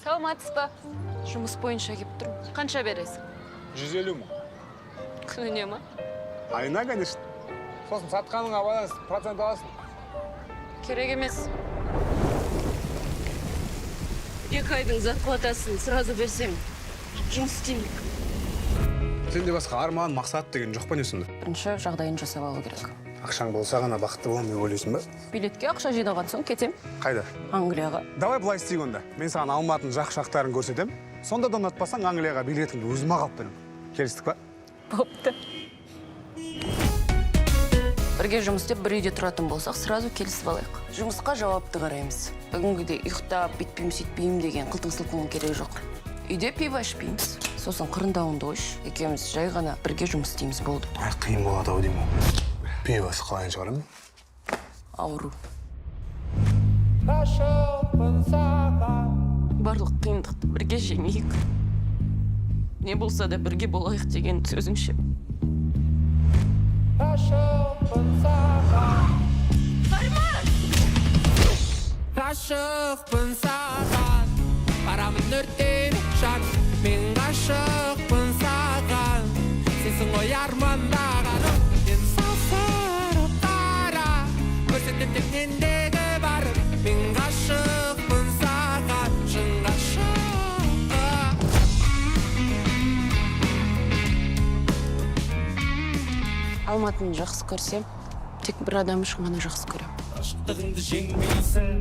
Саламатсыз ба? Жұмыс бойынша келіп тұрмын. Қанша бересің? 150 мың. Күніне ма? Айына, конечно. Сосын сатқаныңа байланысты процент аласың. Керек емес. 2 айдың зарплатасын сразу берсем, жұмыс істеймін. Сенде басқа арман, мақсат деген жоқ па, не сонда? Бірінші жағдайын жасап алу керек. Ақшаң болса ғана бақытты боламын деп ойлайсың ба? Билетке ақша жинаған соң кетем. Қайда? Англияға. Давай былай істейік онда. Мен саған Алматының жақсы жақтарын көрсетемін. Сонда да ұнатпасаң, Англияға билетіңді өзім ақ алып беремін. Келістік па? Бопты. Бірге жұмыс істеп, бір үйде тұратын болсақ, сразу келісіп алайық. Жұмысқа жауапты қараймыз. Бүгінгідей ұйықтап, бүйтпеймін, сөйтпеймін деген қылтың-сылтыңның керегі жоқ. Үйде пиво ішпейміз. Сосын қырындауыңды қойшы. Екеуміз жай ғана бірге жұмыс істейміз, болды. Ай, қиын болады ау деймін. Пивосы қалайын шығарамын? Ауру. Барлық қиындықты бірге жеңейік. Не болса да бірге болайық деген сөзіңше. Ғашықпын саған, барамын өртеніп жан. Мен ғашықпын саған, сенсің ғой армандағаным. Мен салыстырып қара, көрсетемін тек мендегі барым. Мен ғашықпын саған, шын ғашықпын. Алматыны жақсы көрсем, тек бір адам үшін ғана жақсы көремін. Ғашықтығыңды жеңбейсің.